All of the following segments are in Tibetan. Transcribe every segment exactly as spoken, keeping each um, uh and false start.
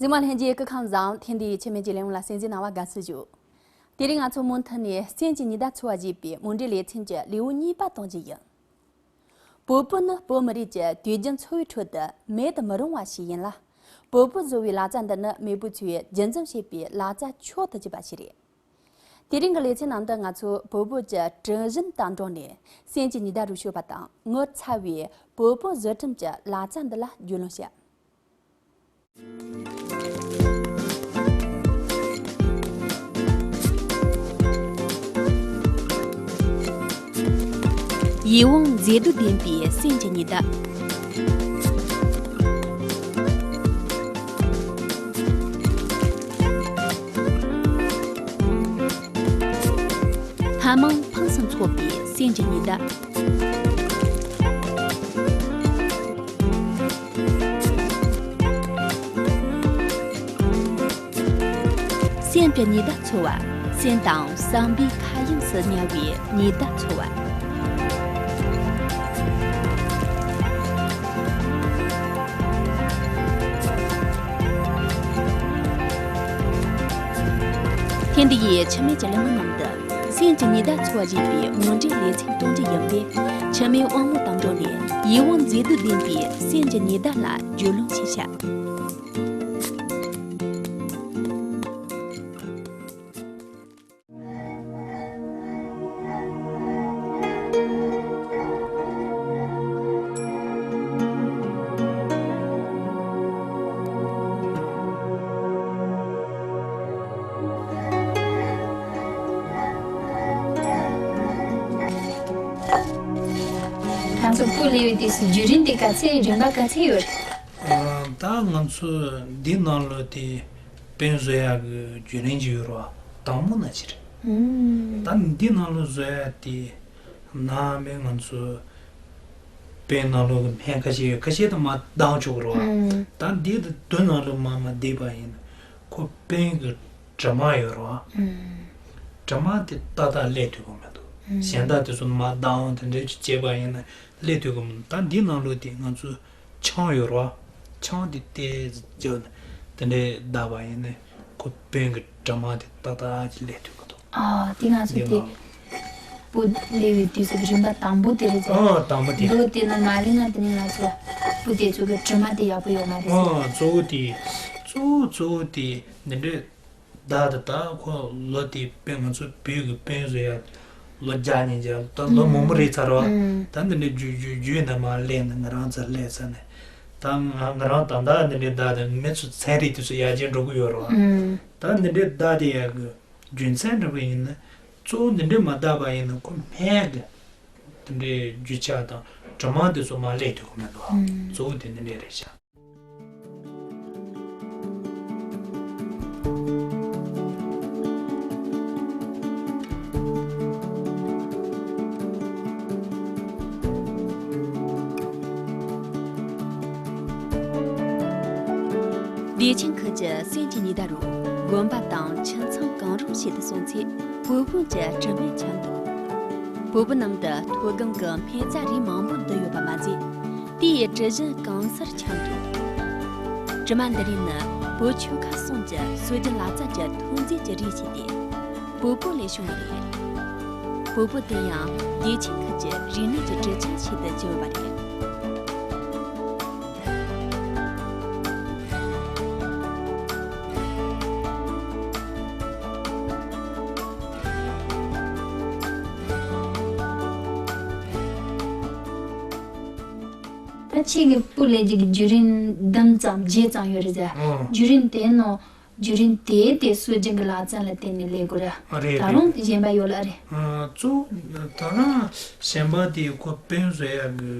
གཟིགས་མོ་ལྷན་རྒྱས་སྐུ་ཁམས་བཟང་། ཐེངས་འདིའི་ཆེད་མེད་ཀྱི་ལས་རིམ་ལ་གསན་གཟིགས་གནང་བར་དགའ་བསུ་ཞུ། དེ་རིང་ང་ཚོ་མུ་མཐུད་ནས་སེམས་ཀྱི་ཉི་ཟླ་འཚོ་བ་ཞེས་པའི་མུ་འབྲེལ་ལེ་ཚན་གྱི་ལེའུ་གཉིས་པ་གཏོང་རྒྱུ་ཡིན། བོད་ཕྲུག་ནི་བོད་མི་རིགས་ཀྱི་དུས་རྒྱུན་འཚོ་བའི་ཁྲོད་དུ་མེད་དུ་མི་རུང་བ་ཞིག་ཡིན་ལ། བོད་ཕྲུག་བཟོ་བའི་ལག་རྩལ་འདི་ནི་མེས་པོ་ཚོས་རྒྱུན་འཛིན་བྱེད་པའི་ལག་རྩལ་མཆོག་ཏུ་གྱུར་པ་ཞིག་རེད། དེ་རིང་གི་ལེ་ཚན་ནང་དུ་ང་ཚོས་བོད་ཕྲུག་གི་གྲུ་གཞོན་དང་འབྲེལ་ནས་སེམས་ཀྱི་ཉི་ཟླ་རུ་ཞུགས་པ་དང་ངོ་མཚར་བའི་བོད་ཕྲུག་བཟོ་སྐྲུན་གྱི་ལག་རྩལ་འདི་ལ་རྒྱུས་ལོན་བྱེད། ཡིད་འོང་མཛེས་སྡུག་ལྡན་པའི་སེམས་ཀྱི་ཉི་ཟླ། སྣ་མང་ཕུན་སུམ་ཚོགས་པའི་སེམས་ཀྱི་ཉི་ཟླ། སེམས་ཀྱི་ཉི་ཟླ་འཚོ་བ། སེམས་དང་བསམ་པའི་མཁའ་དབྱིངས་སུ་ཉར་བའི་ཉི་ཟླ་འཚོ་བ། ཐེངས་འདི་ཡི་ཆེད་མེད་ཀྱི་ལེའུ་ནང་དུ། སེམས་ཀྱི་ཉི་ཟླ་འཚོ་བ་ཞེས་པའི་མུ་འབྲེལ་ལེ་ཚན་གཏོང་རྒྱུ་ཡིན་པས། ཆེད་མེད་དབང་མོ་དང་འབྲེལ་ནས་ཡིད་འོང་མཛེས་སྡུག་ལྡན་པའི་སེམས་ཀྱི་ཉི་ཟླ་ལ་རྒྱུས་ལོན་བྱེད་ཤག་ང་ཚོ་སྤུ་ལེ་བའི་དུས་སུ་བརྒྱུད་རིམ་དེ་ག་ཚད་རིམ་པ་ག་ཚད་ཡོད་རེད། ཨ། ད་ང་ཚོ་འདི་ནང་ལོགས་དེ་དཔོན་བཟོ་ཡག་གི་བརྒྱུད་རིམ་ཅིག་ཡོད་རེད་བ། དང་པོ་ནས་ཅིག་རེད། ཨུམ། ད་འདི་ནང་ལོགས་བཟོ་ཡག་དེ་ནང་མི་ང་ཚོ་དཔོན་ནང་ལོགས་ཀྱི་སྨན་ཁ་ཤས་ཡོད། ཁ་ཤས་དེ་མར་བཏང་ཆོག་གི་རེད་བ། ཨུམ། ད་འདི་དེ་དོན་ནང་ལོགས་མར་མར་བསྡད་པ་ཡིན་ན་ཁོ་དཔོན་གྱི་གྲིབ་མ་ཡོད་རེད་བ། ཨུམ། གྲིབ་མ་དེ་ཏག་ཏག་སླེབས་ཐུབ་ཀྱི་མི་འདུག། ཨུམ། གཞན་དག་དེ་ཚོ་མར་བཏང་དེ་འདྲ་ཅིག་བྱས་པ་ཡིན་ན་སླེབས་ཐུབ་ཀྱི་མི་འདུག། ད་འདི་ནང་ལོགས་དེ་ང་ཚོ་ཆང་ཡོད་རེད་བ། ཆང་དེ་ཏོག་ཙམ་བརྒྱབ་ནས་དེ་འདྲ་བཏང་པ་ཡིན་ན་ཁོ་དཔོན་གྱི་གྲིབ་མ་དེ་ཏག་ཏག་ཅིག་སླེབས་ཐུབ་ཀྱི་འདུག། ཨ། དེ་ང་ཚོ་དེ་འདི་ནང་ལོགས། སྤུ་ལེ་བའི་དུས་སུ་རིམ་པ་དང་པོ་དེ་རེད་ཟེར། ཨ། དང་པོ་དེ། མདོ་དེ་ནི་མ་ལེན་ན་དེ་ནི་ང་ཚོ་སྤུ་དེ་ཚོ་གི་དྲི་མ་དེ་ཡག་པོ་ཡོད་མ་རེད་ཟེར། ཨ། གཙོ་བོ་དེ། གཙོ་བོ་གཙོ་བོ་དེ་འདི་འདྲས་བདག་དེ་ད་ཁོ་ལོ་དེ་དཔེ་ང་ཚོ་བོད་ཀྱི་དཔོན་བཟོ་ཡ་ལོ་བརྒྱ་ཉིས་བརྒྱ་ད་ལོ་མང་པོ་རེད་ཚར་བ། ཨ། ད་འདི་འདྲས་རྒྱུད་རྒྱུད་རྒྱུད་ནས་མར་སླེབས་ནས་ང་རང་ཚོ་སླེབས་ཚར་ནས། ད་ང་ང་རང་ད་ལྟ་འདི་འདྲས་བདག་དེ་མི་ཚོ་ཚན་རིག་དེ་ཚོ་ཡར་རྒྱས་འགྲོ་གི་ཡོད་རེད་བ། ཨ། ད་འདི་འདྲས་བདག་དེ་ཡ་གི་རྒྱུ་མཚན་འདྲ་པོ་ཡིན་ན། གཙོ་བོ་འདི་འདྲས་མ་བཏང་པ་ཡིན་ན་ཁོ་སྨན་གྱི་དེ་འདྲའི་རྒྱུ་ཆ་དང་གྲིབ་མ་དེ་ཚོ་མར་སླེབས་ཐུབ་ཀྱི་མི་འདུག། ཨང་། གཙོ་བོ་དེ་འདི་འདྲས་རེད་ཤག། བདེ་ཆེན་ཁུལ་གྱི་སེམས་ཀྱི་ཉི་ཟླ་རུ་དགོན་པ་དང་ཁྱིམ་ཚང་གང་རུང་ཞིག་ཏུ་སོང་ཚེ་བོད་ཕྲུག་གི་དྲི་མས་ཁྱབ་འདུག། བོད་ཕྲུག་རྣམས་དུ་ཐོ་དགོང་གི་སྨན་རྩྭ་རིགས་མང་པོ་འདུ་ཡོད་པ་མ་ཟད། དེ་ཡི་དྲི་བཞོན་གང་སར་ཁྱབ་འདུག། དྲི་མ་འདི་རིགས་ནི་བོད་ཆོལ་ཁ་གསུམ་གྱི་སྲོལ་རྒྱུན་ལག་རྩལ་གྱི་ཐོན་རྫས་ཀྱི་རིགས་ཤིག་སྟེ། བོད་པོ་ལས་བྱུང་བ་རེད། བོད་པོ་དེ་ཡང་བདེ་ཆེན་ཁུལ་གྱི་རིག་གནས་ཀྱི་གྲུབ་ཆ་ཞིག་ཏུ་གྱུར་པ་རེད། ད་ཁྱེད་ཀྱི་སྤུ་ལེན་རྒྱུ་གི་བརྒྱུད་རིམ་བདུན་ཙམ་བརྒྱད་ཙམ་ཡོད་རེད་ཟེར། ཨང་། བརྒྱུད་རིམ་དེའི་ནང་བརྒྱུད་རིམ་དེའི་དེ་སྲོལ་རྒྱུན་གྱི་ལག་རྩལ་ལ་བརྟེན་ནས་ལས་དགོས་ར། ཨ། རེད། ད་རུང་གཞན་པ་ཡོད་ལ་རེད། ཨ། གཙོ་བོ་ད་རང་གཞན་པ་དེ་ཁོ་དཔོན་བཟོ་ཡག་གི་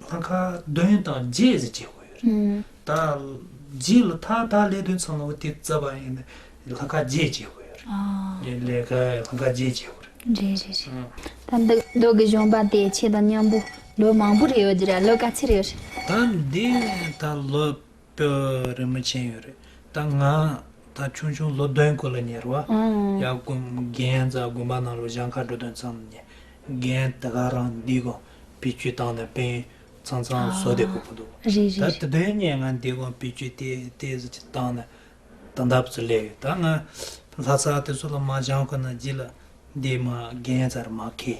ལྷག་དཀར་བདུན་དང་བརྒྱད་ཟེར་བྱེད་དགོས་ཡོད་རེད། ཨང་། ད་རྗེས་ལ་ད་ད་ལས་དོན་ཚང་མ་དེ་རྩ་བ་ཡིན་ན་ལྷག་དཀར་བརྒྱད་བྱེད་དགོས་ཡོད་རེད། ཨ། ལས་ཀ་ལྷག་དཀར་བརྒྱད་བྱེད་དགོས་རེད། རེད་རེད་རེད། ཨང་། ད་འདི་མདོ་གི་གཞུང་པ་དེ་ཁྱེད་དང་མཉམ་པོ་ལོ་མང་པོ་རེད་ཡོད་རྒྱུ་ར། ལོ་ག་ཚོད་རེད་ཡོད་རེད། ད་འདི་ད་ལོ་དཔེ་རིན་མོ་ཆེན་ཡོད་རེད། ད་ང་ད་ཆུང་ཆུང་ལོ་བདུན་སྐོར་ལ་ཉར་བ། ཨང་། ཡ་དགོན་རྒན་ཚ་དགོན་པ་ནང་ལོ་གཞན་ཁ་འགྲོ་དོན་ཚང་ནས་རྒན་ད་ག་རང་འདི་གོ་བེད་སྤྱོད་བཏང་ནས་དཔོན་ ཚང་ཚང་བཟོ་བསྡད་དགོས་ཀྱི་འདུག་ཨ། རེད་རེད། ད་རེད། དེ་དོན་གཉིས་ང་འདི་གོང་བེད་སྤྱོད་དེ་དེ་ཟེར་གྱི་བཏང་ནས་ད་ལྟ་བུ་ཚོ་སླེབས་ཡོད། ད་ང་ལྷ་ས་དེ་ཚོ་ལ་མ་སྦྱངས་གོང་ན་རྗེས་ལ་འདི་མ་རྒན་ཚར་མ་ཁེ།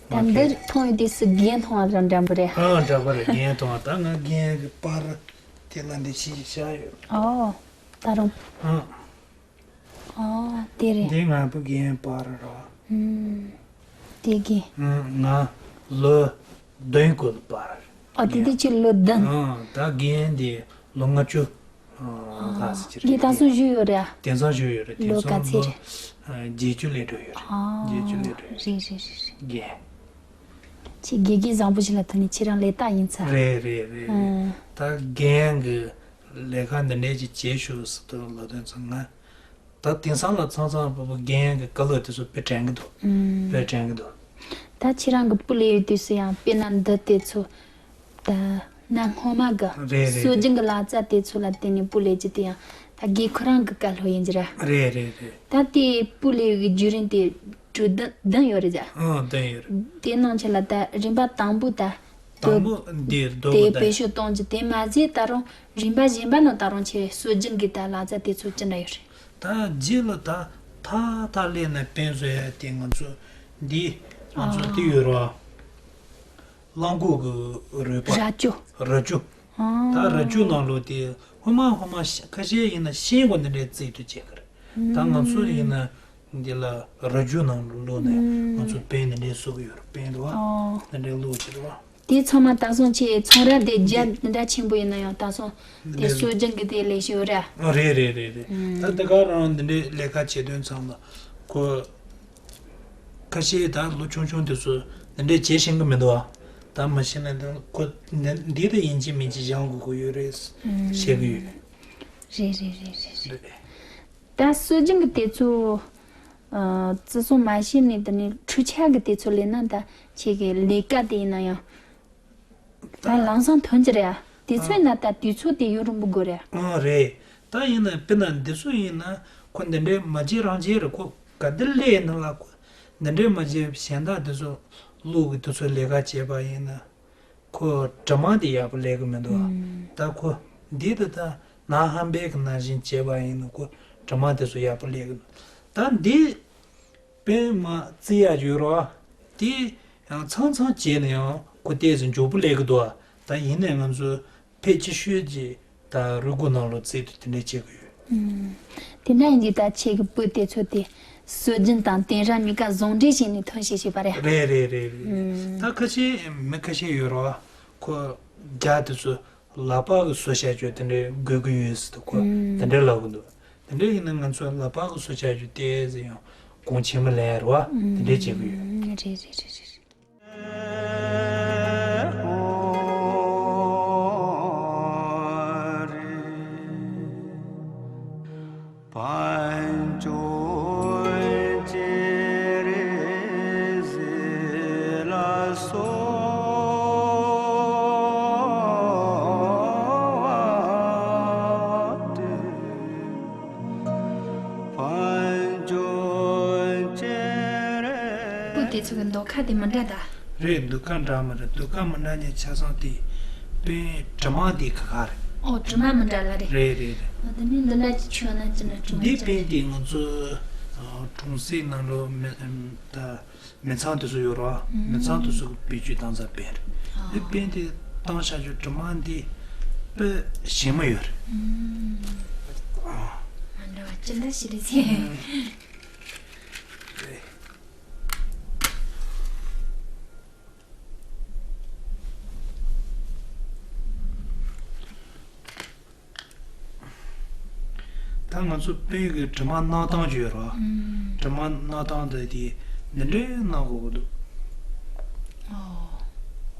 ད་མ་ཁེ། འདིར་མཐོང་ཡོད་དུས་སུ་རྒན་མཐོང་བ་དང་འདྲ་པོ་རེད། ཨ་འདྲ་པོ་རེད། རྒན་མཐོང་བ། ད་ང་རྒན་གྱི་པར་དེ་ལ་འདི་ཕྱི་བཞག་ཡོད། ཨོ། ད་རུང་། ཨ། ཨོ། དེ་རེད། འདི་ང་བུ་རྒན་པར་རོ། ཨུམ། དེ་རྒན། ཨུམ། ང་ལོ་བདུན་ཀུན་པར། ཨོ། དེ་དུས་ཁྱོད་ལོ་བདུན། ཨ། ད་རྒན་འདི་ལོ་ལྔ་བཅུ། ཨ། ལྷག་ཙམ་ཅིག་རེད། འདི་ད་སོང་བཞུགས་ཡོད་རེད། དེང་སང་བཞུགས་ཡོད་རེད། ལོ་ག་ཚོད་རེད། ཨ། བརྒྱད་ཅུ་སླེབས་འགྲོ་ཡོད་རེད། ཨ། བརྒྱད་ཅུ་སླེབས་འགྲོ་ཡོད་རེད། རེད་རེད་རེད་རེད། རྒན། ཁྱེད་དགེ་རྒན་བཟང་པོ་ཞིག་ལ་ཐུག་ནས་ཁྱེད་རང་ལས་རྟགས་ཡིན་ཚར། རེད་རེད་རེད་རེད། ཨ། ད་རྒན་གྱི་ལས་ཀ་འདི་འདྲས་ཅིག་བྱེད་ཤོག་ཟེར་དུས་ལབ་དུས་ཙང་ང་། ད་དེང་སང་ལ་ཚང་ཚང་པོ་པོ་རྒན་གྱི་བཀའ་སློབ་དེ་ཚོ་དཔེ་དྲན་གྱི་འདུག་ཨུམ། དཔེ་དྲན་གྱི་འདུག་ད་ཁྱེད་རང་གི་སྤུ་ལས་ཡོད་དུས་སུ་ཡང་དཔེར་ན་འདི་དེ་ཚོ་ད་གནའ་སྔོན་མ་གི། རེད་རེད། སྲོལ་རྒྱུན་གྱི་ལག་རྩལ་དེ་ཚོ་ལ་བརྟེན་ནས་སྤུ་ལས་རྒྱུ་དེ་ཡང་ད་རྒན་ཁོ་རང་གི་བཀའ་སློབ་ཡིན་གྱི་ར། རེད་རེད་རེད། ད་དེ་སྤུ་ལས་ཀྱི་བརྒྱུད་རིམ་དེ་གྲོས་བསྡུར་བདུན་ཡོད་རེད་ཟེར། ཨང་། བདུན་ཡོད་རེད། དེ་ནང་ཆེ་ལ་ད་རིམ་པ་དང་པོ་ད། དང་པོ་འདི་རྡོ་དེ་གོ་ད། བེད་སྤྱོད་གཏོང་རྒྱུ་དེ་མ་ཟད་ད་རུང་རིམ་པ་གཞན་པ་ནང་ད་རུང་ཆེ་སྲོལ་རྒྱུན་གྱི་ད་ལག་རྩལ་དེ་ཚོ་ཅི་འདྲ་ཡོད་རེད། ད་རྗེས་ལ་ད་ཐ་ཐ་སླེབས་ནས་དཔེ་མཛོད་ཡ་དེ་ང་ཚོ་འདི་ང་ཚོ་ཨ། དེ་ཡོད་ར། གླང་གོག་གི་རུས་པ། རྭ་ཅོ། རྭ་ཅོ། ཨ། ད་རྭ་ཅོ་ནང་ལོགས་དེ་ཧོ་མ་ཧོ་མ་ཤ་ཁ་ཤས་ཡིན་ན་ཤིང་གོ་འདི་འདྲའི་རྩིས་དུ་བྱེད་ཀྱི་རེད། ད་ང་ཚོ་ཡིན་ན་འདི་ལ་རྭ་ཅོ་ནང་ལོགས་ནས་ང་ཚོ་པན་འདི་འདྲའི་བཟོ་གི་ཡོད་རེད། པན་རེད་བ། ཨ། འདི་འདྲའི་བླུགས་བྱེད་རེད་བ། དེ་ཚང་མ་ད་སོང་ཆེ་ཚོང་ར་དེ་རྒྱ་འདི་འདྲ་ཆེན་པོ་ཡིན་ན་ཡང་ད་སོང་དེ་སྲོལ་རྒྱུན་གྱི་དེ་ལས་ཤོད་ར། ཨ། རེད་རེད་རེད་རེད། ད་དེ་ག་རང་འདི་འདྲའི་ལས་ཀ་བྱེད་དོན་ཚང་ལ་ཁོ། ཁ་ཤས་ད་ལོ་ཆུང་ཆུང་དེ་ཚོ་འདི་འདྲའི་བྱེད་ཤེས་ཀྱི་མི་འདུག་ཨ། ད་མ་ཤེས་ན་ད་ཁོ་འདི་འདི་ད་ཡིན་གཅིག་མིན་གཅིག་སྦྱང་དགོས་ཀྱི་ཡོད་རེད་བཤད་ཀྱི་ཡོད། རེད་རེད་རེད་རེད་རེད། ད་སྲོལ་རྒྱུན་གྱི་དེ་ཚོ་ཨ། བརྩི་སྲུང་མ་བྱས་ནས་དེ་ནས་འཕྲུལ་ཆས་ཀྱི་དེ་ཚོ་ལས་ན་ད་ཁྱེད་ཀྱི་ལས་ཀ་དེ་ཡིན་ན་ཡང་ད་ལམ་སང་ཐོན་གྱི་རེད་ཨ། དུས་ཚོད་ན་ད་དུས་ཚོད་དེ་ཡུན་རིང་པོ་དགོས་རེད་ཨ། ཨ་རེད། ད་ཡིན་ན་དཔེར་ན་འདི་ཚོ་ཡིན་ན་ཁོ་འདི་འདྲའི་མ་བྱེད་རང་བྱེད་རེད། ཁོ་ག་འདི་སླེབས་ཡིན་ན་ལ་ཁོ་འདི་འདྲའི་མ་བྱེད་གཞན་དག་འདི་ཚོ་ལུག་གི་དུས་ཚོད་ལས་ཀ་བྱེད་པ་ཡིན་ན། ཁོ་དྲི་མ་དེ་ཡག་པོ་ལས་ཀྱི་མི་འདུག་ཨ། ཨུམ། ད་ཁོ་འདི་དེ་ད་ནང་ཧམ་པའི་གི་ནང་བཞིན་བྱས་པ་ཡིན་ན་ཁོ་དྲི་མ་དེ་ཚོ་ཡག་པོ་ལས་ཀྱི་འདུག་ད་འདི་པན་མ་བརྩི་ཡག་ཡོད་རོགས། དེ་ཡང་ཚང་ཚང་བྱས་ན་ཡང་ཁོ་ཏོག་ཙམ་མགྱོགས་པོ་ལས་ཀྱི་འདུག་ཨ། ད་ཡིན་ནའི་ང་ཚོ་ཕལ་ཆེ་ཤོས་ཀྱིས་ད་རུས་ཁོག་ནང་ལོགས་བརྩིས་ཏེ་དེ་འདྲས་བྱེད་ཀྱི་ཡོད། ཨུམ། དེ་འདྲ་ཡིན་དུས་ད་ཁྱེད་ཀྱི་སྤུ་དེ་ཚོ་དེ་སྲོལ་རྒྱུན་དང་དེང་རབས་གཉིས་ཀ་ཟུང་འབྲེལ་བྱས་ནས་ཐོན་ཤེས་བྱེད་པ་རེད། རེད་རེད་རེད་རེད། ཨུམ། ད་ཁ་ཤས་མི་ཁ་ཤས་ཡོད་རོགས། ཁོ་རྒྱ་དེ་ཚོ་ལག་པ་གི་བཟོ་བྱ་རྒྱུ་དེ་འདྲས་དགོས་ཀྱི་ཡོད་ཟེར་དུས་ཁོ་ཨུམ། དེ་འདྲས་ལབ་ཀྱི་འདུག་དེ་འདྲས་ཡིན་ན་ང་ཚོ་ལག་པ་གི་བཟོ་བྱ་རྒྱུ་དེ་ཟེར་ཡང་གོང་ཆེན་མོ་ལས་རེད་བ། ཨུམ། དེ་འདྲས་བྱེད་ཀྱི་ཡོད། རེད་རེད་རེད་རེད། སྤུ་དེ་ཚོ་གི་མདོག་ཁ་དེ་མི་འདྲ་ད། རེད། མདོག་ཁ་འདྲ་མི་འདྲ། མདོག་ཁ་མི་འདྲ་ནས་ཆ་ཚང་དེ་པན་དྲི་མ་དེ་ཁ་ཁ་རེད། ཨོ། དྲི་མ་མི་འདྲ་ལ་རེད། རེད་རེད་རེད། ཨ། དེ་ནས་འདི་འདྲ་ཅིག་མཆོད་ན་ཅི་འདྲ་དྲི་མ་འདི་ཅི་པན་དེ་ང་ཚོ་གྲོང་གསེབ་ནང་ལོ་མི་ད་མི་ཚང་དེ་ཚོ་ཡོད་ར། མི་ཚང་དེ་ཚོ་གི་བེད་སྤྱོད་བཏང་ས་པན་རེད། ཨ། འདི་པན་དེ་བཏང་བྱ་རྒྱུ་དྲི་མ་འདི་དཔེ་ཞིམ་མོ་ཡོད་རེད། ཨ། མི་འདྲ་བ་ཅི་འདྲ་ཞིག་རེད་ཟེར། རེད། ད་ང་ཚོ་པན་གྱི་དྲི་མ་སྣང་སྟངས་ཅིག་ཡོད་རེད་བ། ཨུམ། དྲི་མ་སྣང་སྟངས་དེ་དེ་འདི་འདྲའི་སྣང་དགོས་ཀྱི་འདུག་ཨོ།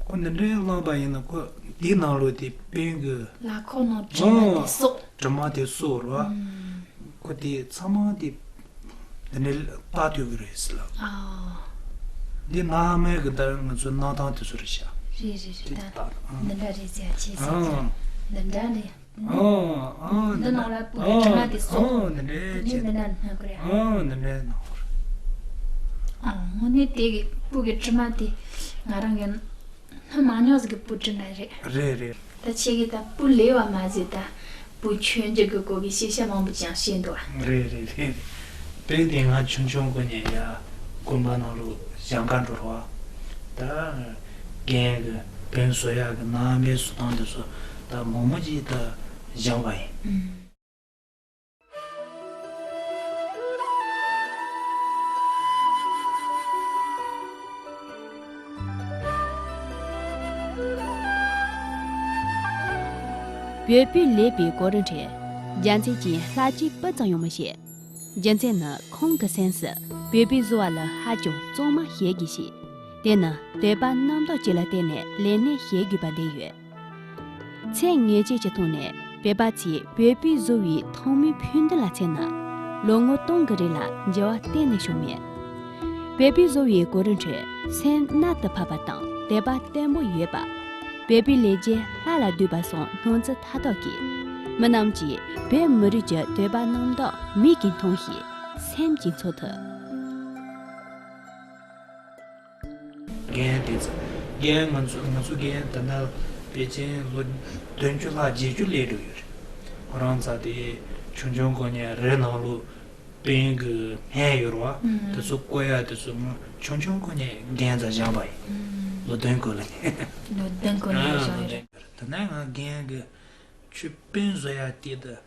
ཁོ་འདི་འདྲའི་བླངས་པ་ཡིན་ན་ཁོ་འདི་ནང་ལོགས་དེ་པན་གྱི། ལག་ཁོག་ནང་དྲི་མ་དེ་ཨོ། གསོག་དྲི་མ་དེ་གསོག་རེད་བ། ཨུམ། ཁོ་དེ་ཚང་མ་དེ་འདི་འདྲའི་རྟགས་ཐོན་གྱི་རེད་ཟེར་ལབ། ཨ། འདི་སྣང་མེད་ཀྱི་ལྟར་ང་ཚོའི་སྣང་སྟངས་དེ་ཚོ་རེད་ཤག་རེད་རེད་རེད། དེ་ད་ལྟ་ཨང་། འདི་འདྲ་རེད་ཟེར་བྱས་ཟེར་ཨང་། འདི་འདྲ་རེད། ཨང་ཨང་། འདི་ནང་ལ་སྤུ་གི་དྲི་མ་དེ་སོང་། ཨང་། འདི་འདྲའི་དེ་ནས་འདི་འདྲ་སྣང་གི་རེད། ཨང་། འདི་འདྲའི་སྣང་གི་རེད། ཨང་། དངོས་གནས་དེ་གི་སྤུ་གི་དྲི་མ་དེ་ང་རང་གི་ཐོན་མ་མྱོང་ཟིག་གི་བུ་དྲིན་ན་རེད། རེད་རེད། ད་ཁྱེད་ཀྱིས་ད་བུ་ལས་བ་མ་ཟད་ད་བུ་ཆོས་འབྱོར་གི་སྐོར་གྱི་ཤེས་བྱ་མང་པོ་ཅིག་ཤེས་འདུག་ཨ། རེད་རེད་རེད་རེད། དཔེ་དེ་ང་ཆུང་ཆུང་གོ་ནས་ཡ་དགོན་པ་ནང་ལོ་ཞང་ཁ་འགྲོ་རོགས། ད་རྒན་གྱི་བོན་བཟོ་ཡག་གི་ནང་པའི་བཟོ་སྟངས་དེ་ཚོ་ད་མོག་མོག་ཅིག་ད་སྦྱངས་པ་ཡིན། ཨུམ། བོད་པའི་ལས་པའི་གོ་རིམ་ཁྲོད་རྒྱལ་མཚན་གྱི་ལྷ་རྗེ་སྤུ་ཙམ་ཡོང་མི་ཤེས། རྒྱུ་མཚན་ནི་ཁོང་གི་སེམས་སུ་བོད་པའི་བཟོ་བ་ལ་ཧ་ཅང་གཙང་མ་བྱེད་དགོས་ཤིང་། དེ་ནི་དད་པ་རྣམ་དག་ཅིག་ལ་བརྟེན་ནས་ལས་སྣོན་བྱེད་དགོས་པ་བསྡད་ཡོད། ཚད་ངེས་ཅན་གྱི་ཐོག་ནས་བོད་པ་ཚོས་བོད་པའི་བཟོ་བའི་ཐོག་མའི་ཕན་འདུན་ལ་མཚོན་ན། ལོ་ངོ་སྟོང་གི་རིང་ལ་འགྱུར་བ་གཏན་ནས་བྱུང་མེད། བོད་པའི་བཟོ་བའི་གོ་རིམ་ཁྲོད་སེམས་རྣལ་དུ་ཕབ་པ་དང་དད་པ་བརྟན་པོ་ཡོད་པ། བོད་པའི་ལས་བྱེད་ལྷ་ལ་འདུད་པ་སོགས་སྣང་ཚུལ་མཐའ་དག་གིས། མི་རྣམས་ཀྱིས་བོད་མི་རིགས་ཀྱི་དད་པ་རྣམ་དག་མིག་གིས་མཐོང་ཞིང་སེམས་ཀྱིས་ཚོར་ཐུབ། རྒན་དེ་ཚོ། རྒན་ང་ཚོ་ང་ཚོ་རྒན་ད་ལྟ་ཕལ་ཆེར་ལོ་བདུན་ཅུ་ལྷག་བརྒྱད་ཅུ་སླེབས་འགྲོ་ཡོད་རེད། ཁོ་རང་ཚ་དེ་ཆུང་ཆུང་སྒང་ནས་རི་ནང་ལོ་དཔོན་གྱི་སྨན་ཡོད་རེད་བ། ཨུམ། དེ་ཚོ་བསྐོ་ཡ་དེ་ཚོ་ང་ཆུང་ཆུང་སྒང་ནས་རྒན་ཚ་སྦྱངས་པ་ཡིན། ཨུམ། ལོ་བདུན་སྐོར་ལ་ནས། ལོ་བདུན་སྐོར་ནས་ཨ་སྦྱངས་ཡོད་རེད། ད་ནས་ང་རྒན་གྱི་ཆུ་དཔོན་བཟོ་ཡ་དེ་ད།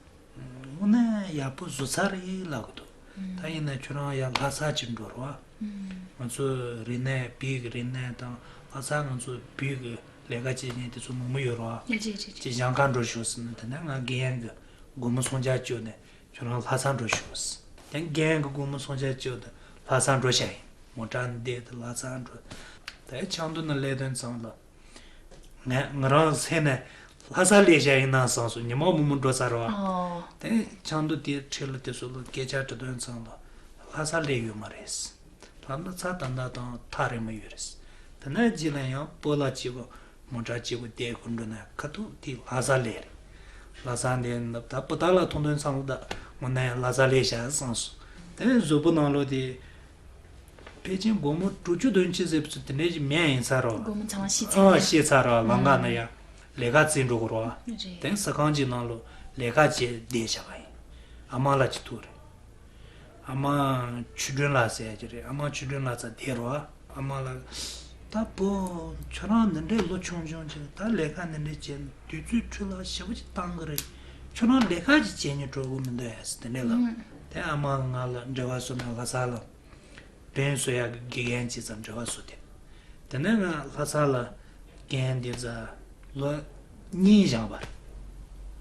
དངོས་གནས་ཡག་པོ་བཟོ་ཚར་རེད་ལབ་གི་འདུག་ཨུམ། ད་ཡིན་ན་ཁྱོད་རང་ཡང་ལྷ་ས་ཅིག་འགྲོ་རོགས། ཨུམ། ང་ཚོ་རིག་གནས་བོད་ཀྱི་རིག་གནས་དང་ལྷ་ས་ང་ཚོ་བོད་ཀྱི་ལས་ཀ་བྱེད་མཁན་དེ་ཚོ་མང་པོ་ཡོད་རོགས། ཡ་ཅིག་ཅིག་ཅིག་ཅིག་ཞང་ཁ་འགྲོ་ཤོག་ཟེར་ན་དེ་ནས་ང་རྒན་ཡང་གི་སྒོར་མོ་སུམ་བརྒྱ་བཅོལ་ནས་ཁྱོད་རང་ལྷ་ས་འགྲོ་ཤོག་ཟེར། དེ་རྒན་ཡང་གི་སྒོར་མོ་སུམ་བརྒྱ་བཅོལ་ཏེ་ལྷ་ས་འགྲོ་བྱ་ཡིན། མོ་ཊ་འདེད་དེ་ལྷ་ས་འགྲོ། ད་ཆབ་མདོ་ནས་སླེབས་དོན་ཙང་ལ། ང་ང་རང་སེམས་ནས་ལྷ་ས་སླེབས་བཞག་ཡིན་ན་བསམ་སོང་། ཉི་མ་མང་པོ་འགྲོ་ཚར་བ། ཨོ། དེ་ཆབ་མདོ་དེའི་འཁྲིས་ལ་དེ་ཚོ་ལ་སྐད་ཆ་དྲི་དོན་ཙང་ལ་ལྷ་ས་སླེབས་ཡོད་མ་རེད། ལམ་ལ་ཚ་ད་ལྟ་དང་ཐག་རིང་མོ་ཡོད་རེད། དེ་ནས་རྗེས་ལ་ཡང་སྤོ་ལགས་གཅིག་པོ་མོ་ཊ་གཅིག་པོ་བསྡད་དགོས་འགྲོ་ན་ཁ་ཐུག་དེ་ལྷ་ས་སླེབས་རེད། ལྷ་ས་འདི་ད་སྤུ་ཐག་ལ་མཐོང་དོན་ཙང་ལ་ད་ངོ་ན་ཡང་ལྷ་ས་སླེབས་བཞག་བསམ་སོང་། དེ་ནས་གཟུགས་པོ་ནང་ལོགས་དེ། ཕལ་ཆེར་སྒོར་མོ་དྲུག་ཅུ་བདུན་ཅུ་ཟེར་བ་ཚོ་དེ་འདྲའི་ཞིག་མེད་ཡིན་ས་རོ། སྒོར་མོ་ཚང་མ་ཤི་ཚར་ཨ་ཡ། ཤི་ཚར་རོ། ལམ་ཁ་ན་ཡ་ལས་ཀ་བཙལ་འགྲོ་དགོས་རོ། རེད། དེང་ས་ཁང་གཅིག་ནང་ལོ་ལས་ཀ་བྱས་བསྡད་བཞག་པ་ཡིན། ཨ་མ་ལགས་ཅིག་ཐུག་རེད། ཨ་མ་ཆོས་སྒྲོན་ལགས་ཟེར་ཡ་ཅིག་རེད། ཨ་མ་ཆོས་སྒྲོན་ལགས་ཚ་བསྡད་རོ། ཨ་མ་ལགས། ད་བུ། ཁྱོད་རང་འདི་འདྲའི་ལོ་ཆུང་ཆུང་ཅིག་ད་ལས་ཀ་འདི་འདྲའི་བྱས་ནས་དུས་ཚོད་འཕྲོ་བརླག་ཞེ་པོ་ཅིག་བཏང་གི་རེད། ཁྱོད་རང་ལས་ཀ་ཅིག་བྱེད་སྙིང་བྲོ་གི་མི་འདུག་ཨེ་ཟེར་དེ་འདྲའི་ལབ། ཨུམ། དེ་ཨ་མ་ང་ལ་འབྲེལ་བ་བཟོ་ནས་ལྷ་ས་ལ། བོན་བཟོ་ཡག་གི་དགེ་རྒན་ཅིག་ཙམ་འབྲེལ་བ་བཟོ་དེ། དེ་ནས་ང་ལྷ་ས་ལ་རྒན་འདི་ཚ་ལོ་གཉིས་བཞེངས་པ་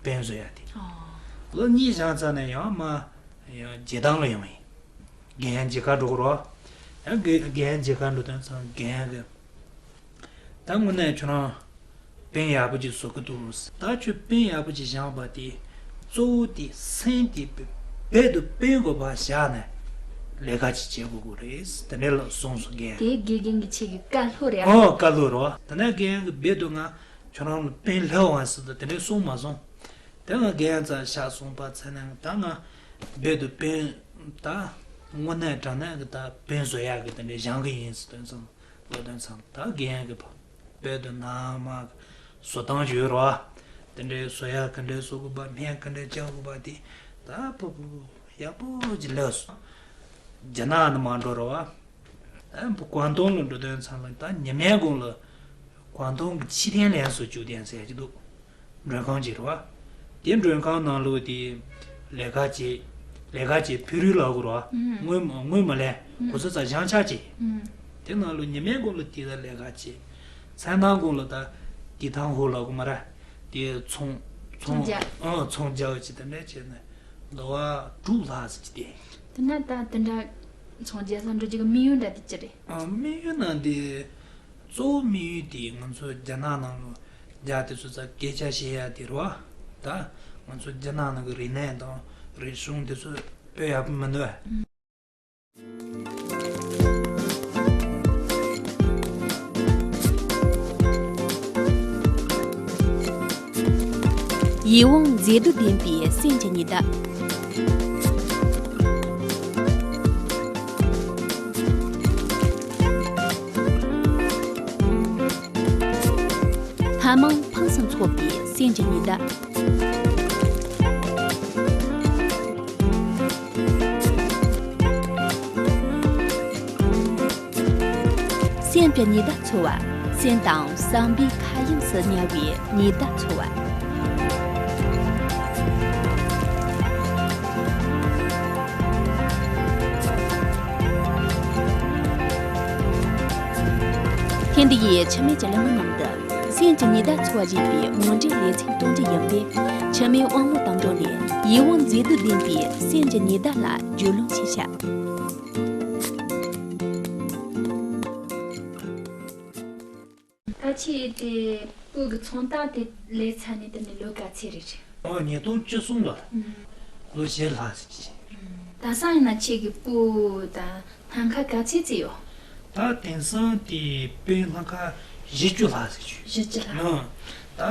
རེད། བོན་བཟོ་ཡག་དེ། ཨོ། ལོ་གཉིས་བཞེངས་ཚར་ནས་ཡང་མ་ཡང་རྗེས་ཐང་ལ་ཡོང་ཡིན། རྒན་མཇལ་ཁ་འགྲོ་གི་རོ། ཡང་རྒན་རྒན་མཇལ་ཁ་འགྲོ་དོན་ཙང་རྒན་གི། ད་དངོས་གནས་ཁྱོད་རང་བོན་ཡག་པོ་ཅིག་བཟོ་གི་འདུག་ད་ཁྱོད་བོན་ཡག་པོ་ཅིག་བཞེངས་པ་དེ་གཙོ་བོ་དེ་སེམས་དེ་རྦད་དེ་བོན་དགོས་པ་བཞག་ནས་ལས་ཀ་ཅིག་བྱེད་དགོས་ཀྱི་རེད། དེ་འདྲ་ལ་གསུངས་སོང་རྒན། དེ་དགེ་རྒན་གྱིས་ཁྱེད་ཀྱི་བཀའ་སློབ་རེད་ཨ། ཨོ་བཀའ་སློབ་རོ། དེ་ནས་རྒན་གྱིས་རྦད་དེ་ང་ཁྱོད་རང་ལ་བོན་སླེབས་འོང་ཟེར་དུས་དེ་འདྲ་གསུངས་མ་སོང་། དེ་ང་རྒན་ཚ་ཤག་སོང་པ་ཚེ་ནས་ད་ང་རྦད་དེ་བོན་ད་དངོས་གནས་དྲང་གནས་ཀྱི་ད་བོན་བཟོ་ཡག་གི་དེ་འདྲ་བཞེངས་གི་ཡིན་ཟེར་དོན་ཙམ། ལོ་དོན་ཚང་ད་རྒན་གི་བོད་དུ་ནང་མ་བཟོ་སྟངས་ཡོད་རོ། དེ་འདྲའི་བཟོ་ཡ་ག་འདྲའི་བཟོ་དགོས་པ་སྨན་ག་འདྲའི་བཅག་དགོས་པ་དེ་ད་ཕུ་ཕུ་ཡག་པོ་ཅིག་ལས་སོང་། རྒྱ་ནག་ནི་མ་འགྲོ་རོ། ཨ་བོ་ཀོང་ཏུང་ལ་འགྲོ་དོན་ཚང་ལ་ད་ཉི་མའི་གུང་ལ་ཀོང་ཏུང་གི་ཕྱི་ཐེན་ལན་སུ་ཅུ་ཏན་ཟེར་གྱི་འདུག་མགྲོན་ཁང་ཅིག་རེད་བ། དེ་མགྲོན་ཁང་ནང་ལོགས་དེ་ལས་ཀ་བྱེད། ལས་ཀ་བྱེད་ཕི་རུའི་ལག་གུ་རེད་བ། ཨུམ། དངུལ་མ་དངུལ་མ་ལེན། ཨུམ། གོ་ས་ཚ་བཞེངས་ཆག་བྱེད། ཨུམ། དེ་ནང་ལོགས་ཉི་མའི་གུང་ལ་དེ་ལ་ལས་ཀ་བྱེད། མཚན་ཐང་གུང་ལ་ད་དེ་ཐང་ཧོ་ལག་གུ་མ་ར། དེ་ཚོང་ཚོང་ཚོང་རྒྱག་ཨང་ཚོང་རྒྱག་བྱེད་དེ་འདྲ་བྱས་ནས་ལོ་བ་དྲུག་ལྷག་ཙམ་ཅིག་བསྡད། དེ་ན་ད་དེ་འདྲ་ཚོང་རྒྱག་ས་འགྲོ་རྒྱུ་གི་དམིགས་ཡུལ་འདྲ་དེ་ཅི་རེད། ཨ་དམིགས་ཡུལ་ནང་དེ། གཙོ་བོ་དམིགས་ཡུལ་དེ་ང་ཚོ་རྒྱ་ནག་ནང་ལ་རྒྱ་དེ་ཚོ་ཚ་སྐད་ཆ་བཤད་ཡ་དེ་རེད་བ། ད་ང་ཚོ་རྒྱ་ནག་ནང་གི་རིག་གནས་དང་རིག་གཞུང་དེ་ཚོ་དཔེ་ཡག་པོ་མི་འདུག་ཡིད་འོང་མཛེས་སྡུག་ལྡན་པའི་སེམས་ཀྱི་ཉི་ཟླ། ཚོགས་པའི་སེམས་ཀྱི་ཉི་ཟླ། སེམས་ཀྱི་ཉི་ཟླ་འཚོ་བ། སེམས་དང་བསམ་པའི་མཁའ་དབྱིངས་སུ་ཉར་བའི་ཉི་ཟླ་འཚོ་བ། ཐེངས་འདི་ཡི་འཆི་མེད་ཀྱི་གླེང་མོལ་ནང་དུ། སེམས་ཀྱི་ཉི་ཟླ་འཚོ་བ་ཞེས་པའི་ངོ་འདྲེན་ལེ་ཚན་དྲུག་འདི་ཡིན་པས། འཆི་མེད་དབང་མོ་དང་འགྲོགས་ནས་ཡིད་དབང་མཛེས་སྡུག་ལྡན་པའི་སེམས་ཀྱི་ཉི་ཟླ་ལ་རྒྱུས་ལོན་ཞིག་བྱ། ད་ཁྱེད་དེ་སྤུ་གུ་ཚོང་རྟགས་དེ་ལས་ཚར་ནས་དེ་ནས་ལོ་ག་ཚོད་རེད་རེད། ཨོ་ཉིས་སྟོང་བཅུ་གསུམ་ལོ། ཨུམ། ལོ་བཞི་ལྷག་ཟིག་ཅིག་ཨུམ། དེང་སང་ཡིན་ན་ཁྱེད་ཀྱི་སྤུ་དང་སྣམ་ཁ་ག་ཚོད་ཙམ་ཡོད། ད་དེང་སང་དེ་དཔོན་སྣམ་ཁ་བཞི་བཅུ་ལྷག་ཟིག་ཅིག་བཞི་བཅུ་ལྷག་ཨང་། ད་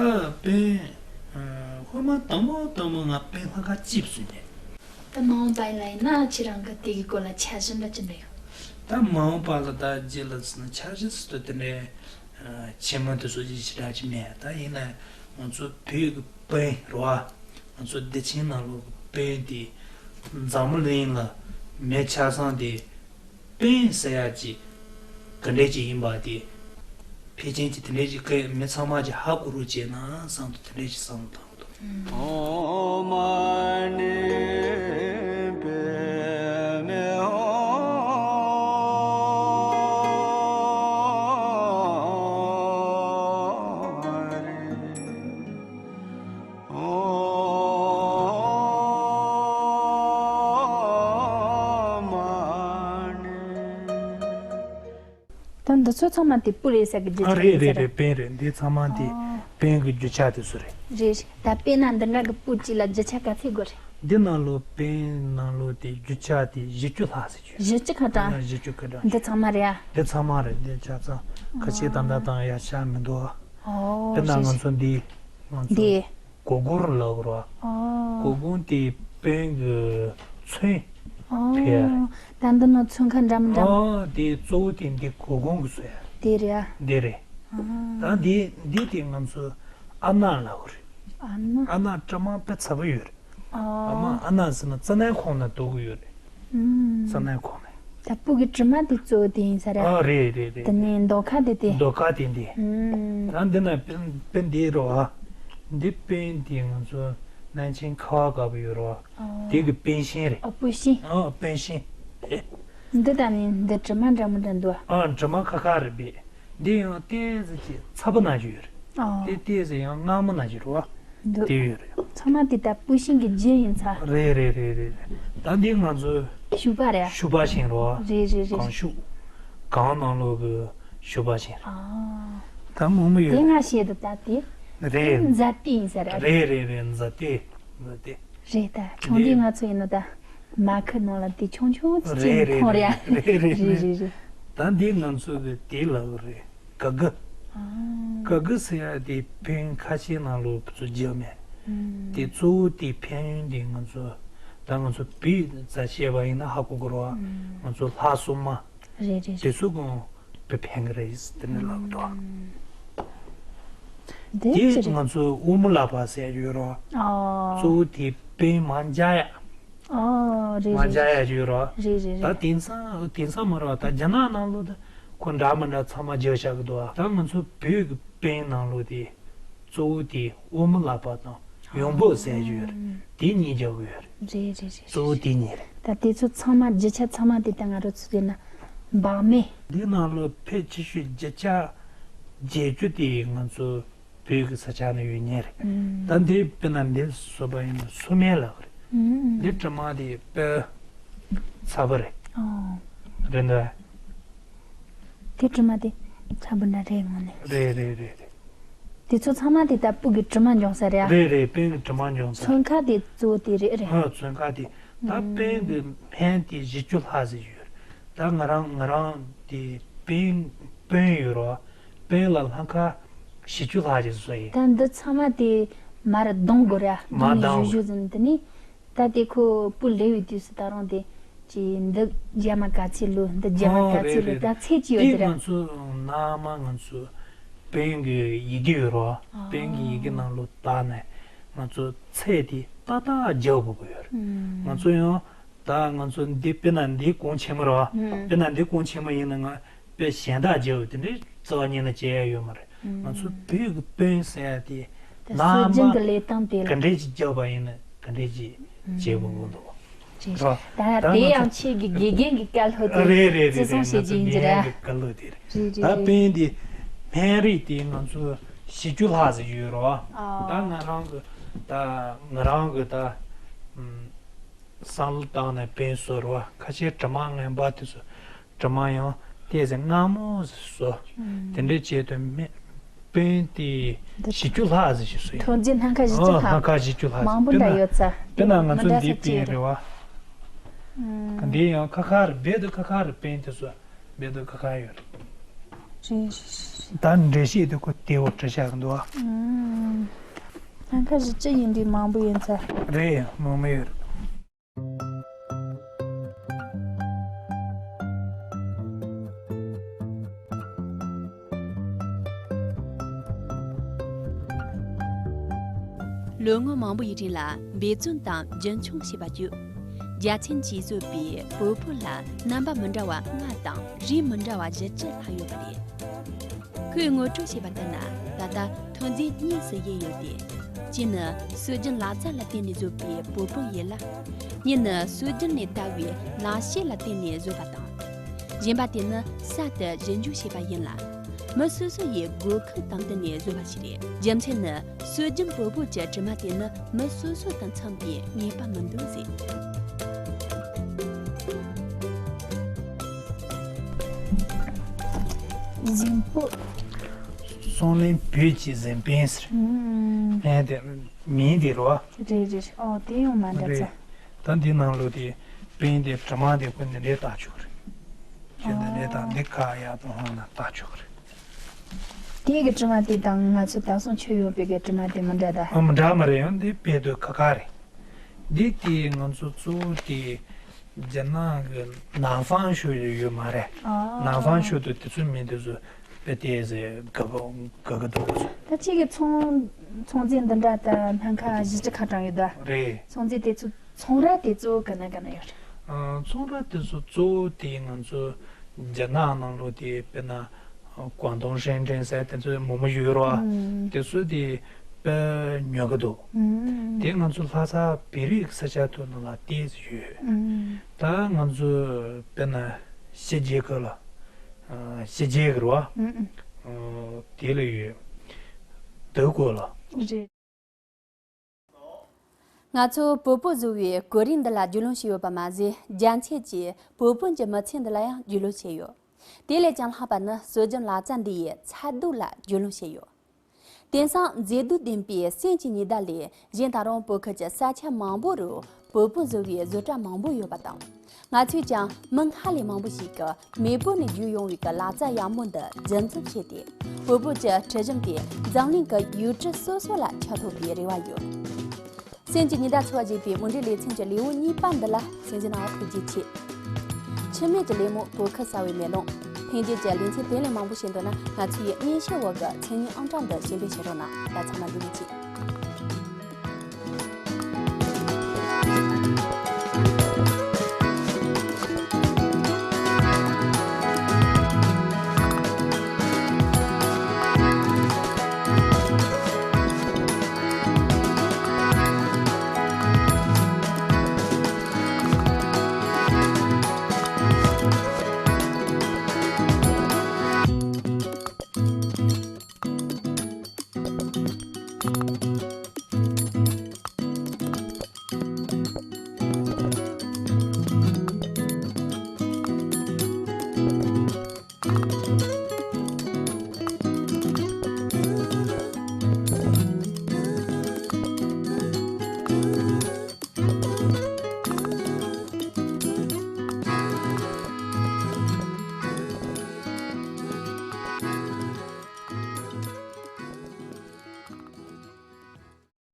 དཔོན། ཨ། སྔོན་མ་དང་པོ་དང་པོ་ང་དཔོན་སྣམ་ཁ་གཅིག་བཟོས་ནས། ད་མ་འོངས་པ་ཡིན་ན་ཁྱེད་རང་གི་དེ་གི་སྐོར་ལ་འཆར་གཞི་འདྲ་ཅི་འདྲ་ཡོད། ད་མ་འོངས་པ་ལ་ད་རྗེས་ལ་ཟེར་ན་འཆར་གཞི་ཟེར་དུས་དེ་འདྲའི་ཆེན་མོ་དེ་ཚོ་ཅིག་ཞེ་དྲག་ཅིག་མེད། ད་ཡིན་ན་ང་ཚོ་བོད་ཀྱི་དཔོན་རེད་བ། ང་ཚོ་བདེ་ཆེན་ནང་ལོགས་ཀྱི་དཔོན་དེ་འཛམ་བུ་གླིང་ལ་མི་ཆ་ཚང་དེ་དཔོན་ཟེར་ཡ་ཅིག་ག་འདྲས་ཅིག་ཡིན་པ་དེ་ཕལ་ཆེར་ཅིག་དེ་འདྲས་ཅིག་གི་མི་ཚང་མ་ཅིག་ཧ་གོ་རོགས་བྱས་ན་བསམ་དུ་དེ་འདྲས་ཅིག་བསམ་བློ་བཏང་འདུག་ཨོཾ་མ་ཎི་པདྨེ་ཧཱུྃ། ད་འདི་ཚོ་ཚང་མ་དེ་སྤུ་རེད་ཟེར་གི་རྒྱུ་ཆ་ཨ་རེད་རེད་རེད་རེད། དཔོན་རེད། འདི་ཚང་མ་དེ་ཨ། དཔོན་གྱི་རྒྱུ་ཆ་དེ་ཚོ་རེད། རེད་རེད། ད་དཔེར་ན་འདི་འདྲ་གི་སྤུ་གཅིག་ལ་རྒྱུ་ཆ་ག་ཚོད་དགོས་རེད། འདི་ནང་ལོ་དཔོན་ནང་ལོ་དེ་རྒྱུ་ཆ་དེ་བཞི་བཅུ་ལྷག་ཟེར་རྒྱུ། བཞི་བཅུ་ཁ་གྲངས། བཞི་བཅུ་ཁ་གྲངས། འདི་ཚང་མ་རེད་ཨ། འདི་ཚང་མ་རེད། འདི་ཆ་ཚང་ཁ་ཆེ་ད་ལྟ་དང་ཡར་ཆག་མི་འདུག་ཨ། ཨོ་དཔེར་ན་རེད་ང་ཚོ་འདི་ང་ཚོ། འདི། གོ་གོར་ལབ་རོ། ཨོ། གོ་གོང་དེ་དཔོན་གྱི་མཚོན། ཨོ། ཕེ། ད་འདི་ནི་མཚོན་ཁ་འདྲ་མི་འདྲ། ཨོ། དེ་གཙོ་བོ་དེ་འདི་གོ་གོང་གི་བཟོ་ཡ། དེ་རེད་ཨ། འདི་རེད། ཨ། ད་འདི་འདི་དེ་ང་ཚོ་ཨ་ནག་ལབ་རེད། ཨ་ནག་ཨ་ནག་དྲི་མ་དཔེ་ཚ་པོ་ཡོད་རེད། ཨོ། ཨ་མ་ཨ་ནག་ཟེར་ན་ཙི་ནའི་ཁོང་ན་འདུག་གི་ཡོད་རེད། ཨུམ། ཙི་ནའི་ཁོང་ན། ད་སྤུ་གི་དྲི་མ་དེ་གཙོ་བོ་དེ་ཡིན་ས་རེད། ཨ་རེད་རེད་རེད། དེ་ནས་མདོག་ཁ་དེ་དེ། མདོག་ཁ་དེ་འདི། ཨུམ། ད་འདི་ན་དཔོན་དཔོན་འདི་རོ་ཨ། འདི་དཔོན་དེ་ང་ཚོ་ནན་ཆིང་ཁ་བ་དཀར་པོ་ཡོད་རོ་ཨ། ཨོ། དེ་གི་དཔོན་ཤིང་རེད། ཨ་སྤུ་ཤིང་། ཨ་དཔོན་ཤིང་། འདི་ད་ནི་འདི་དྲི་མ་འདྲ་མི་འདྲ་འདུག་ཨ། ཨ་དྲི་མ་ཁ་ཁ་རེད་པས། འདི་ཡང་ཏོག་ཙམ་ཅིག་ཚ་པོ་ན་ཅིག་ཡོད་རེད། ཨོ། དེ་ཏོག་ཙམ་ཡང་མངར་མོ་ན་ཅིག་རེད་བ། འདུག་དེ་ཡོད་རེད། ཚང་མ་དེ་ལྟར་སྤུ་ཤིང་གི་རྒྱུ་ཡིན་ཚ། རེད་རེད་རེད་རེད། ད་འདི་ང་ཚོའི་ཤུག་པ་རེད། ཤུག་པ་ཤིང་རེད་བ། རེད་རེད་རེད། གངས་ཤུག་གངས་ནང་ལོགས་ཀྱི་ཤུག་པ་ཤིང་རེད། ཨ། ད་ངོ་མ་ཡོད་དེ། ང་ཤེས་འདུག་ད་དེ་རེད། འཛའ་ཏི་ཡིན་ས་རེད། རེད་རེད་རེད། འཛའ་ཏི། འཛའ་ཏི། རེད་ད་ཁྱོད་འདི་འདི་ང་ཚོ་ཡིན་ནོ་ད། མ་ཁུ་ནང་ལ་དེ་ཆུང་ཆུང་ཅིག་ཅིག་མཐོང་རེད། རེད་རེད་རེད། ད་འདི་ང་ཚོ་གི་དེ་ལབ་རེད། ག་གི། ཨ། ག་གི་ཟེར་ཡ་དེ་དཔོན་ཁ་ཤས་ནང་ལོགས་ཚོ་རྒྱག་མེད། ཨུམ། དེ་གཙོ་བོ་དེ་ཕན་ཡོན་དེ་ང་ཚོ་ད་ང་ཚོ་བོད་རྩ་བཤད་པ་ཡིན་ན་ཧ་གོ་གི་རེད་བ། ཨུམ། ང་ཚོ་ལྷ་སྲུང་མ། རེད་རེད་རེད། དེ་ཚོ་གང་བོད་ཕན་གི་རེད་དེ་ནི་ལབ་འདུག་ཨུམ། དེ་དེ་ཅི་རེད། ང་ཚོ་དབུ་མ་ལག་པ་ཟེར་ཡ་ཡོད་རེད་བ། ཨོ། གཙོ་བོ་དེ་དཔོན་མར་འཇག་ཡ། ཨོ་རེད་མ་རེད་རྒྱག་ཡ་ཅིག་ཡོད་རེད། རེད་རེད་ད་རེད། དེང་སང་དེང་སང་མ་རེད་ད། རྒྱ་ནག་ནང་ལོགས་ད་ཁོ་འདྲ་མི་འདྲ་ཚང་མ་རྒྱག་བཞག་གི་འདུག་ད་ང་ཚོ་བོད་ཀྱི་དཔོན་ནང་ལོགས་དེ་གཙོ་བོ་དེ་དབུ་མ་ལག་པ་དང་ཡོང་འབབ་ཟེར་ཡ་ཅིག་ཡོད་རེད། དེ་གཉིས་རྒྱག་གི་ཡོད་རེད། རེད་རེད་རེད། གཙོ་བོ་དེ་གཉིས་རེད། ད་དེ་ཚོ་ཚང་མ་རྒྱུ་ཆ་ཚང་མ་དེ་ད་ང་རང་ཚོ་དེ་ན་འབག་མེད། འདི་ནང་ལོགས་ཕལ་ཆེ་ཤོས་རྒྱུ་ཆ་བརྒྱད་ཅུ་དེ་ང་ཚོ་བོད་ཀྱི་ས་ཆ་ནས་ཡོད་མཁན་རེད། ཨུམ། ད་འདི་དཔེར་ན་འདི་བཟོས་པ་ཡིན་ན་སོ་སྨན་ལབ་རེད། ཨུམ། འདི་དྲི་མ་དེ་དཔེ་ཚ་པོ་རེད། ཨོ། རེད་འདུག་དེ་དྲི་མ་དེ་ཚ་པོ་འདྲ་རེད་ངོ་ནས། རེད་རེད་རེད་རེད། དེ་ཚོ་ཚང་མ་དེ་ལྟ་སྤུ་གི་དྲི་མ་འབྱུང་ས་རེད་ཨ། རེད་རེད། དཔོན་གྱི་དྲི་མ་འབྱུང་ས། མཚོན་ཁ་དེ་གཙོ་བོ་དེ་རེད་རེད། ཨ་མཚོན་ཁ་དེ། ད་ཨུམ། དཔོན་གྱི་སྨན་དེ་བཞི་བཅུ་ལྷག་ཟིག་ཡོད། ད་ང་རང་ང་རང་དེ་དཔོན་དཔོན་ཡོད་རོ། དཔོན་ལ་སྣམ་ཁ་བཞི་བཅུ་ལྷག་ཅིག་བཟོས་ཡིན། ད་འདི་ཚང་མ་དེ་མར་གདོང་དགོས་ར། མར་གདོང་ནས་གདོང་བཞུ་བཞུ་ཟིན་དེ་ནི། ད་དེ་ཁོ་སྤུ་ལེ་བའི་དུས་སུ་ད་རུང་དེ་ཅི་འདི་རྒྱ་མ་ག་ཚད་ལོ་འདི་རྒྱ་མ་ཨོ་ག་ཚད་ལོ། རེད་རེད་ད་ཚད་ཅི་ཡོད་དེ་དེ་ར། ང་ཚོ་ནང་མ་ང་ཚོ་ དཔོན་གྱི་ཡི་གེ་ཡོད་རོ། ཨ། དཔོན་གྱི་ཡི་གེ་ནང་ལོ་བལྟས་ནས་ང་ཚོ་ཚད་དེ་ཏག་ཏག་རྒྱག་དགོས་ཀྱི་ཡོད་རེད། ཨུམ། ང་ཚོ་ཡང་ད་ང་ཚོ་འདི་དཔེར་ན་འདི་གོང་ཆེན་མོ་རོ། ཨུམ། དཔེར་ན་འདི་གོང་ཆེན་མོ་ཡིན་ན་ང་དཔེ་གཞན་དག་རྒྱག་དེ་འདྲའི་རྩ་བ་ཉིད་ནས་བྱེད་ཡ་ཡོད་མ་རེད། ཨུམ། ང་ཚོ་བོད་ཀྱི་དཔོན་ཟེར་ཡ་དེ་ད་ནང་སྲོལ་རྒྱུན་མ་གྱི་ལས་སྟངས་དེ་ལ་ག་འདྲས་ཅིག་རྒྱག་པ་ཡིན་ན་ག་འདྲས་ཅིག་བྱེད་དགོས་ཀྱི་འདུག་རེད། རོ། ད་ད་དེ་ང་ཡང་ཚོ་ཆེད་ཀྱི་དགེ་རྒན་གྱི་བཀའ་སློབ་དེ་རེད་རེད་རེད་བརྩི་སྲུང་རེད། ང་བྱེད་ཚོ་རྒྱུ་ཡིན་གྱི་དགེ་རྒན་རེད། གྱི་བཀའ་སློབ་དེ་རེད། རེད་རེད། ད་རེད་དཔོན་དེ་སྨན་རིགས་དེ་ང་ཚོ་བཞི་བཅུ་ལྷག་ཙམ་ཡོད་རོ། ཨ། ད་ང་རང་གི་ད་ང་རང་གི་ད་ཨམ། བསམ་བློ་བཏང་ནས་དཔོན་བཟོ་རོ། ཁ་ཤས་དྲི་མ་ངན་པ་དེ་ཚོ་དྲི་མ་ཡང་ཏོག་ཙམ་མངར་མོ་ཟིག་བཟོ། ཨུམ། དེ་འདྲའི་ཆེད་དུ་མི་དཔོན་དེ་འདི་བཞི་བཅུ་ལྷག་ཟིག་ཞིག་བཟོ་ཡིན། ཐོན་རྫས་སྣ་ཁ་བཞི་བཅུ་ཨོ། ལྷག་སྣ་ཁ་བཞི་བཅུ་ལྷག་ཟིག། མང་པོ་འདྲ་ཡོད་ཚ། དཔེར་ན་ང་ཚོ་འདི་དཔོན་རེད་བ། ཨུམ། འདི་ཡང་ཁ་ཁ་རེད། རྦད་དེ་ཁ་ཁ་རེད། དཔོན་དེ་ཚོ་རྦད་དེ་ཁ་ཁ་ཡོད་རེད། རེད་རེད་རེད། ད་འགྲེལ་བཤད་དེ་ཁོ་དེ་འོ་བྲི་བཞག་གི་འདུག་ཨ། ཨུམ། སྣ་ཁ་བཞི་བཅུ་ཡིན་དུས་མང་པོ་ཡིན་ཚ། རེད། མང་མོ་ཡོད་རེད། ལོ་ངོ་མང་པོ་ཡི་རིང་ལ་འབད་བརྩོན་དང་རྒྱུན་འཁྱོངས་བྱས་པ་བརྒྱུད། རྒྱལ་ཆེན་གྱིས་བཟོས་པའི་བོད་ཕོན་ལ་རྣམ་པ་མི་འདྲ་བ་ལྔ་དང་རིགས་མི་འདྲ་བ་བཞི་བཅུ་ལྷག་ཡོད་པ་རེད། ཁོས་ངོ་སྤྲོད་བྱས་པ་ལྟར་ན། ད་ལྟ་ཐོན་རྫས་གཉིས་སུ་དབྱེ་ཡོད་དེ། གཅིག་ནི་སྲོལ་རྒྱུན་ལག་རྩལ་ལ་བརྟེན་ནས་བཟོས་པའི་བོད་ཕོན་ཡིན་ལ། གཉིས་ནི་སྲོལ་རྒྱུན་ནས་དར་བའི་ལག་ཤེས་ལ་བརྟེན་ནས་བཟོས་པ་དང་། གཞན་པ་དེ་ནི་གསར་དུ་ཞིབ་འཇུག་བྱས་པ་ཡིན་ལ། མི་སོ་སོ་ཡི་དགོས་མཁོ་དང་བསྟུན་ནས་བཟོས་པ་ཞིག་རེད། རྒྱུ་མཚན་ནི། སྲོལ་རྒྱུན་བོད་ཕོན་གྱི་དྲི་མ་དེ་ནི་མི་སོ་སོ་དང་འཚམ་པའི་ངེས་པ་མི་འདུག་ཟེར། གཟན་པོ། སོང་ལན་བོད་ཀྱི་གཟན་དཔོན་ཟེར། ཨུམ། ཨེ་དེ་མིང་དེ་རོ། རེད་རེད། ཨོ་དེ་ཡང་མ་འདྲ་རེད། ཚ། ད་འདི་ནང་ལོ་དེ་དཔོན་དེ་དྲི་མ་དེ་ཁོ་འདི་འདྲའི་བཏགས་ཆོག་རེད། ཁྱོད་འདི་འདྲའི་བཏགས། འདི་ཁ་ཡག་པོ་ཧང་ན་བཏགས་ཆོག་རེད། དེ་གི་དྲི་མ་དེ་དང་ང་ཚོ་ད་སོང་ཆོས་ཡོད་པའི་གི་དྲི་མ་དེ་མི་འདྲ་ད། ཨ། མི་འདྲ་མ་རེད། ཡང་འདི་དཔེ་དུ་ཁ་ཁ་རེད། འདི་དེ་ང་ཚོ་གཙོ་བོ་དེ་རྒྱ་ནག་གི་ནན་ཧྥང་ཤོ་ཡོད་མ་རེད། ཨ། ནན་ཧྥང་ཤོ་དུ་དེ་ཚོའི་མི་དེ་ཚོ་དཔེ་དེ་ཟེ་ག་ག་ག་ག་འདུག་ད་ཅིག་གི་ཚོང་ཚོང་རྫས་འདི་འདྲ་ད་སྣ་ཁ་བཞི་བཅུ་ཁ་གྲངས་ཡོད་ད། རེད། ཚོང་རྫས་དེ་ཚོ་ཚོང་ར་དེ་གཙོ་བོ་ག་ན་ག་ན་ཡོད་རེད། ཨ། ཚོང་ར་དེ་ཚོ་གཙོ་བོ་དེ་ང་ཚོ་རྒྱ་ནག་ནང་ལོ་དེ་དཔེར་ན་ཀོང་ཏུང་ཧྲེང་ཀྲེན་ཟེར་དེ་ཚོ་མོག་མོག་ཡོད་རོ། ཨུམ། དེ་ཚོ་དེ་དཔེ་ཉོ་གི་འདུག་ཨུམ། དེ་ང་ཚོ་ལྷ་ས་བོད་རིགས་ས་ཆ་དེ་ནང་ལ་ཏོག་ཙམ་ཡོད། ཨུམ། ད་ང་ཚོ་དཔེར་ན་ཕྱི་རྒྱལ་ཁབ་ལ། ཨ། ཕྱི་རྒྱལ་གི་རོ། ཨུམ། ཨ། དེ་ལ་ཡོད། དེ་སྐོར་ལ། རེད། ང་ཚོ་བོད་པོ་བཟོ་བའི་གོ་རིམ་འདི་ལ་རྒྱུས་ལོན་བྱས་ཡོད་པ་མ་ཟད། རྒྱ་ཆེ་གྱིས་བོད་ཕོན་གྱི་མི་ཚེ་འདི་ལ་ཡང་རྒྱུས་ལོན་བྱས་ཡོད། དེ་ལས་ཀྱང་ལྷག་པ་ནི་སྲོལ་རྒྱུན་ལག་རྩལ་འདི་ཡི་ཚ་སྡུག་ལ་རྒྱུས་ལོན་བྱས་ཡོད། དེང་སང་མཛེས་སྡུག་ལྡན་པའི་སེམས་ཀྱི་ཉི་ཟླ་ལས་གཞན་ད་རུང་བོད་ཁུལ་གྱི་ས་ཆ་མང་པོ་རུ་བོད་ཕོན་བཟོ་བའི་བཟོ་གྲྭ་མང་པོ་ཡོད་པ་དང་། ང་ཚོས་ཀྱང་མི་སྔར་ལས་མང་པོ་ཞིག་གིས་མེས་པོ་ནས་བརྒྱུད་ཡོང་བའི་གི་ལག་རྩལ་ཡག་མོ་འདི་རྒྱུན་འཛིན་བྱས་ཏེ། བོད་བོད་ཀྱི་སྲོལ་རྒྱུན་དེ་འཛམ་གླིང་གི་ཡུལ་གྲུ་སོ་སོ་ལ་ཁྱབ་ཐུབ་པའི་རེ་བ་ཡོད། སེམས་ཀྱི་ཉི་ཟླ་འཚོ་བ་ཞེས་པའི་མུ་འབྲེལ་ལེ་ཚན་གྱི་ལེའུ་གཉིས་པ་འདི་ལ་གསན་གཟིགས་གནང་བར་ཐུགས་རྗེ་ཆེ། འཆི་མེད་ཀྱི་ལད་མོ་བོད་ཁུལ་གསར་བའི་མེ་ལོང་། ལྷན་རྒྱས་ཀྱིས་ལེ་ཚན་དེ་ལས་མང་པོ་ཤེས་འདོད་ན། ང་ཚོའི་སྙན་ཞུ་འོག་གི་མཚན་སྙན་ཨང་གྲངས་འདི་གཞན་སྤེལ་བྱེད་རོགས་གནང་། ད་ཚང་མ་བདེ་ལེགས་ཀྱིས།